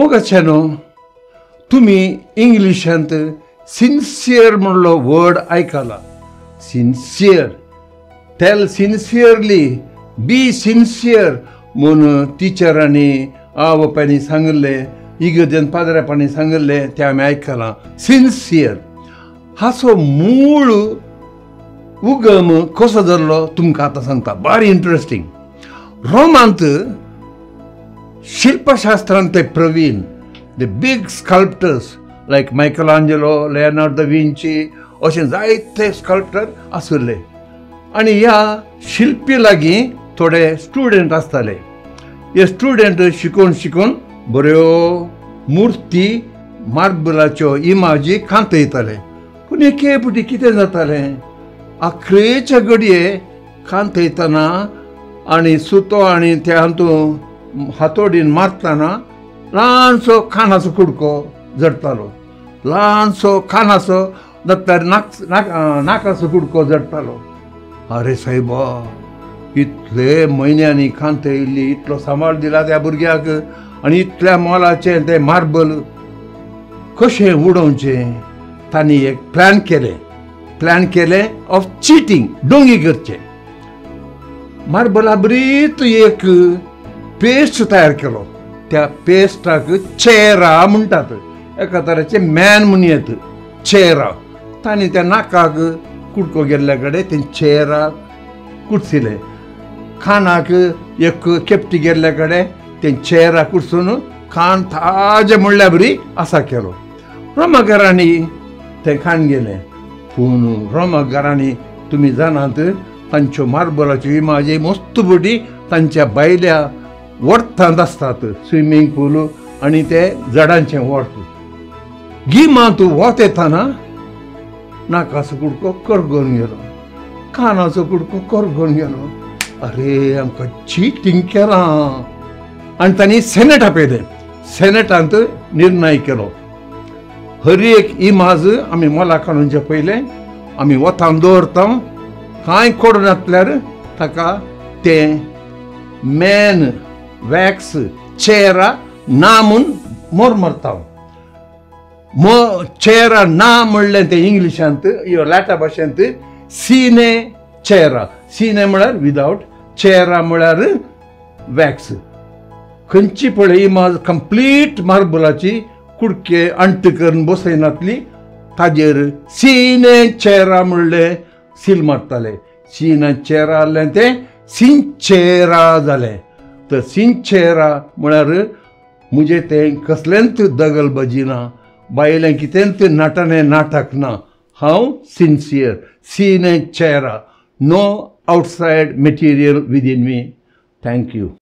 मोगाच्यानो, तुमी इंग्लिशांत सिन्सियर म्हणलो वर्ड आयकला. Sincere, tell sincerely, be sincere म्हूण टिचरांनी आवय बापायनी सांगिल्लें, इगर्जेन पाद्र्यापांनी सांगिल्लें, तें आमी आयकलां. सिन्सियर हाचो मूळ उगम कसो जाल्लो तुमकां आतां सांगता. बारी इंट्रस्टींग. रोमांत शिल्पशास्त्रांत ते प्रवीण, the big sculptors like Michelangelo, Leonardo da Vinci अशें जायते स्कल्प्टर आशिल्ले. आनी ह्या शिल्पी लागीं थोडे स्टुडंट आसताले. हे स्टुडंट शिकून शिकून बऱ्यो मुर्ती मार्बलाच्यो इमाजी कांतयताले. पूण एके फावटी कितें जातालें, आखरेच्या घडये कांतयतना आनी सुतो आनी त्या हातूंत हातोडीन मारतना ल्हानसो कानाचो कुडको जडटालो, ल्हानसो कानाचो नाल्यार नाकाचो कुडको जडटालो. आरे सायबा, इतले म्हयन्यांनी कांतयल्ली, इतलो सांबाळ दिला त्या भुरग्याक आनी इतल्या मोलाचें तें मार्बल कशें उडोवचें. तांणी एक प्लॅन केलें, प्लॅन केलें ऑफ चिटींग, डोंगी करचें. मार्बला बरीच एक पेस्ट तयार केलो. त्या पेस्टाक चेरा म्हणटात, एका तरेचें मॅन म्हूण येत चेरा. तांणी त्या नाकाक कुडको गेल्ल्या कडेन तें चेरा कुडसिलें, खाणाक एक केपटी गेल्ल्या कडेन तें चेरा कुडसून खाण ताजें म्हणल्यार बरी आसा केलो. रोमाघरांनी तें खाण गेलें. पूण रोमाघरांनी तुमी जाणात तांच्यो मार्बलाच्यो इमाजी मस्त बडी तांच्या भायल्या वर्थांत आसतात, स्विमींग पूल आनी ते झाडांचें वर्त. गिमांत वत येतना नाकाचो कुडको करगोवन गेलो, कानाचो कुडको करगोवन गेलो. अरे आमकां चिटींग केलां. आनी तांणी सेनेट आपयलें. सेनेटांत निर्णय केलो, हर एक इमाज आमी मोला काडूनचे पयलें आमी वतान दवरता, कांय कोडून नासल्यार ताका तें मॅन वॅक्स चेरा ना म्हूण मोर मारता. चेरा ना म्हणलें तें इंग्लिशांत लॅटा भाशेंत सिने चेरा. सिने म्हळ्यार विदावट, चेरा म्हळ्यार वॅक्स. खंयची पळय इमाज कंप्लीट मार्बलाची कुडके अंट करून बसयनातली, ताजेर सिने चेरा म्हणलें सील मारताले. सिने चेरा आहलें तें सिंचेरा जालें. तर सिंचेरा म्हळ्यार म्हजें तें कसलेंच दगलबाजी ना, बायलें कितेंच नाटणें नाटक ना, हांव sincere. Cine Chera, no outside material within me. Thank you.